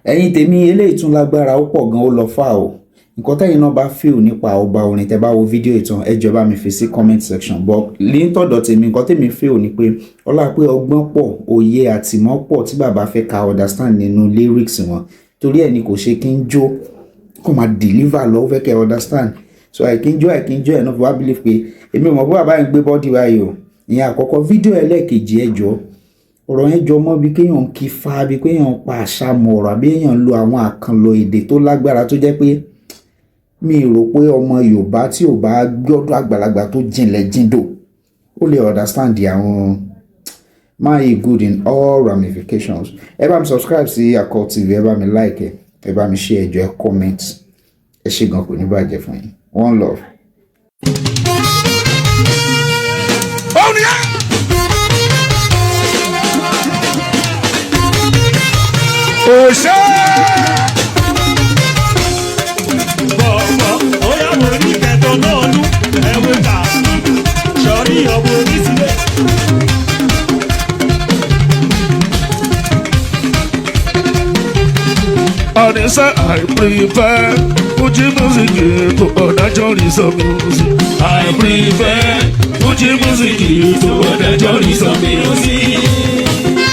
Ẹ̀yin tèmi, eléyìí tún lágbára, ó pọ̀ gan, ó lọ fà o. Nǹkan tẹ́yin náà bá feel nípa ọba orin, tẹ́ bá wo fídíò ìtàn, ẹ jọ̀ọ́, bá mi fi sí comment section. But ní tọ̀dọ̀ tèmi, nǹkan tèmi feel ni pé ọlá pé ọgbọ́n pọ̀, òye àtìmọ́ pọ̀ tí bàbá fẹ́ ká understand nínú lyrics wọn. Torí ẹ̀ ni kò ṣe kí n jó, kó máa deliver lọ, ó fẹ́ kẹ́ understand. So àìkí ń jó, àìkí ń jó ẹ̀ náà fi wá believe pé èmi ò mọ̀ pé bàbá yẹn gbé body báyìí o. Ìyẹn àkọ́kọ́. Fídíò ẹlẹ́ẹ̀kejì, ẹ jọ̀ọ́, ọ̀rọ̀ yẹn jọ mọ́ bí kéèyàn ń kí fa, bí kéèyàn ń pa àṣàmọ̀ ọ̀rọ̀, àbí èèyàn ń lo àwọn àkànlò èdè tó lágbára, tó jẹ́ pé mi rò pé ọmọ Yorùbá tí ò bá gbọ́dọ̀ àgbàlagbà tó jinlẹ̀ jindò ó lè understand àwọn máa yí good in all ramifications. Ẹ bá mi subscribe sí Akọ TV, ẹ bá mi like, ẹ bá mi share, ẹ jọ̀ọ́, ẹ comment. Ẹ ṣé gan, kò ní bàjẹ́ fún yín. One love. Òun ni ẹ́. Òṣè. Bọ̀bọ̀ ó yà wò ní kẹtọ náà nú ẹ̀wọ̀ ká sọ̀rí ọ̀bọ̀ onísìlẹ̀. Ọ̀nìṣẹ́, I prefer Fuji music to other genres of music. I prefer Fuji music to other genres of music.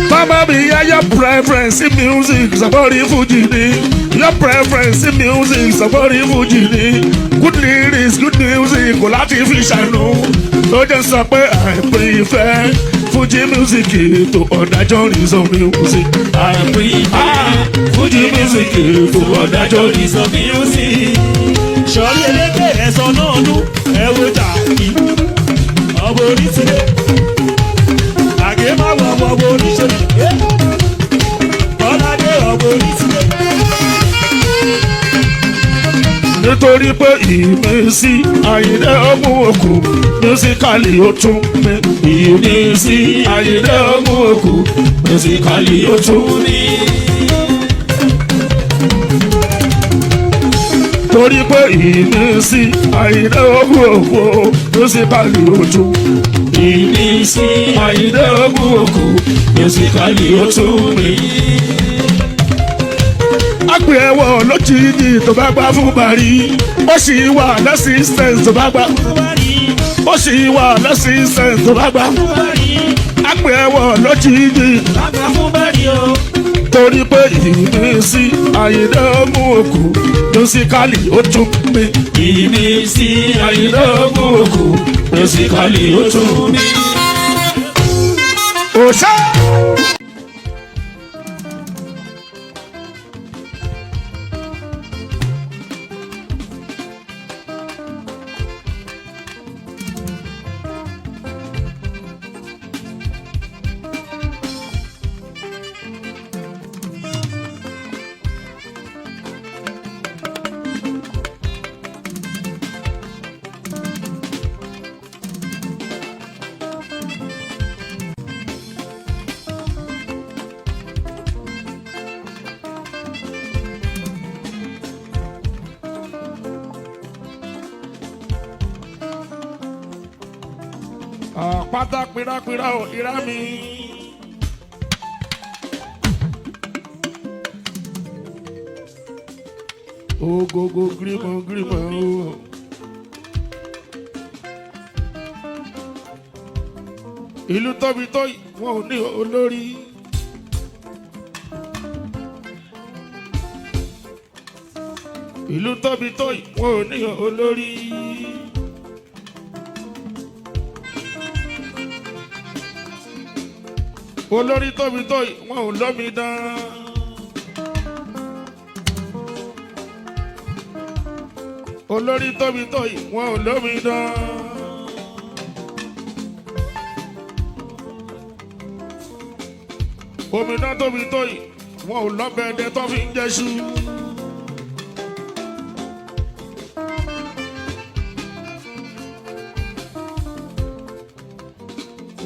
Bàbá mi yá, your preference in music sọ̀bọ̀rí Fuji ni. Your preference in music sọ̀bọ̀rí Fuji ni. Good lyrics, good music, kò láti fi ṣàánú. Ló jẹ́ sọ pé I prefer Fuji music to other genres of music. I prefer Fuji music to other genres. genres of music. Sọ̀rí eléke ẹ̀sọ́ náà nú ẹ̀wọ̀ jàkí ọ̀bọ̀ onísìlẹ̀. Àgé má wọ̀ ọ̀bọ̀ oníṣẹ́lẹ̀. Bọ́ládé ọ̀bọ̀ onísìlẹ̀. Nítorí pé ìmísí Àyìndé ọmú òkú musically ó tún mi. Ìmísí Àyìndé ọmú òkú musically ó tún mi. Torí pé ìmísí Àyìndé ọmú òkú musically ó tún. Ìmísí Àyìndé ọmú òkú musically ó tún mi. Àpè ẹ̀wọ̀ lójijì tó bá gbá fún bàrí, ó sì wà lẹ́sìsẹ́ǹsì tó bá gbá, ó sì wà lẹ́sìsẹ́ǹsì tó bá gbá. Àpè ẹ̀wọ̀ lójijì torí pé ìmísí Àyìndé ọmú òkú musically ó tún mi. Ìmísí Àyìndé ọmú òkú musically ó tún mi. Òṣè. Àpáta pírapíra ò ìrá mi. Ogogo gírímọ̀ gírímọ̀ o. Ìlú tóbi tó yìí, wọn ò ní olórí. Ìlú tóbi tó yìí, wọn ò ní olórí. Olórí tóbi tó yìí, wọn ò lómi dán. Olórí tóbi tó yìí, wọn ò lómi dán. Omi náà tóbi tó yìí, wọn ò lọ́bẹ̀ ẹ̀dẹ tó fi ń jẹ́ṣu.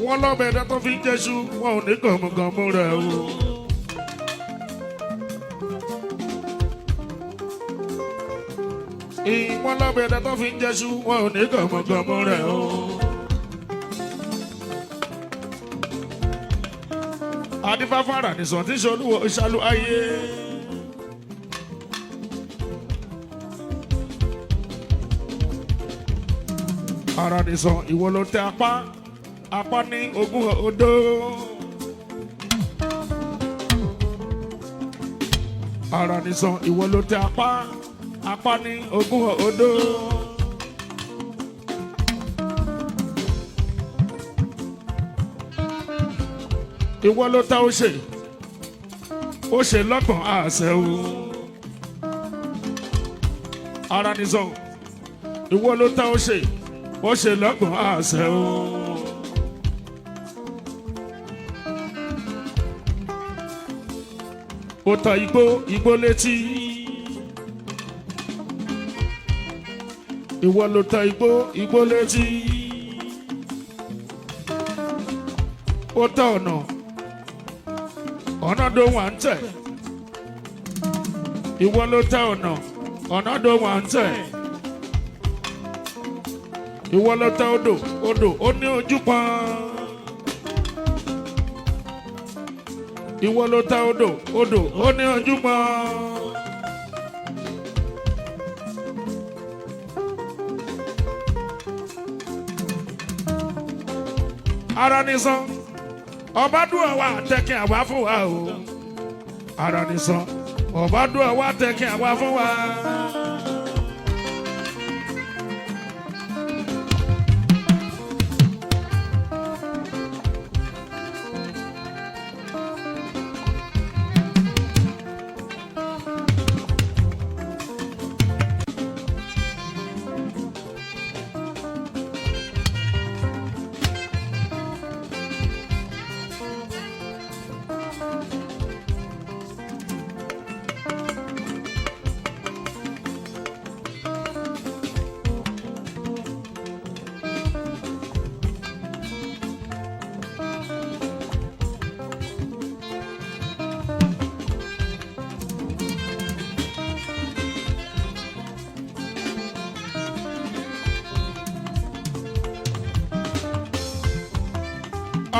Wọ́n lọ́bẹ̀ ẹ̀dẹ tó fi ń jẹ́ṣu, wọn ò ní gànmùgànmù rẹ̀ o. Ìwọ́n lọ́bẹ̀ ẹ̀dẹ tó fi ń jẹ́ṣu, wọn ò ní gànmùgànmù rẹ̀ o. Adífáfára nìsàn tí ṣolúwo ìṣàlù ayé. Ara nìsàn ìwọ ló tẹ apá, apá ní ogún odó. Ara nìsàn ìwọ ló tẹ apá, apá ní ogún odó. Ìwọ ló ta ó ṣe, ó ṣe lọ́gbọ̀n àṣẹ o. Ara nìsàn ìwọ ló ta ó ṣe, ó ṣe lọ́gbọ̀n àṣẹ o. Ó ta igbó, igbó létí. Ìwọ ló ta igbó, igbó létí. Ó ta ọ̀nà, ọ̀nà tó wà ń tẹ̀. Ìwọ ló ta ọ̀nà, ọ̀nà tó wà ń tẹ̀. Ìwọ ló ta odò, odò ó ní ojú pọ́n. Ìwọ ló ta odò, odò ó ní ojú pọ́n. Ara ní sàn, ọba dùn àwa tẹkìn àwa fún wa o. Ara ní sàn, ọba dùn àwa tẹkìn àwa fún wa.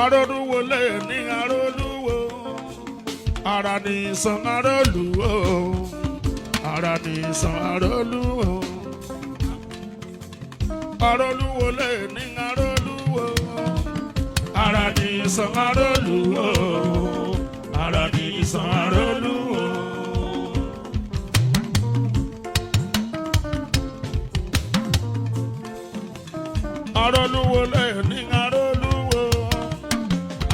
Arólúwo lè ní arólúwo, ara ní sàn arólúwo, ara ní sàn arólúwo. Arólúwo lè ní arólúwo, ara ní sàn arólúwo, ara ní sàn arólúwo. Arólúwo lè ní arólúwo,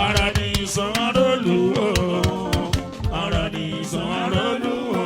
ara ní sàn arólúwo, ara ní sàn arólúwo.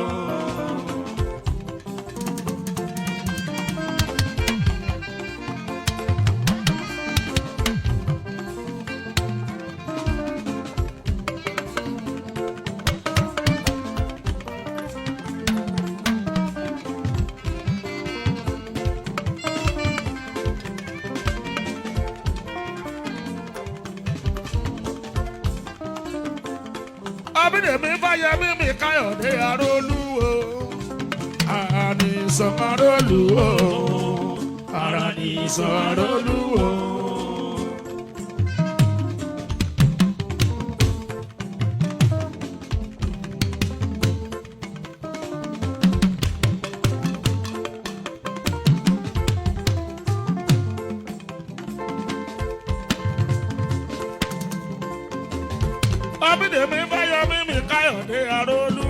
Abídèmí Fáyẹmí mi Káyọ̀dé Arólúwo, ara ní sàn arólúwo, ara ní sàn arólúwo. Abídèmí Fáyẹmí mi Káyọ̀dé Arólúwo.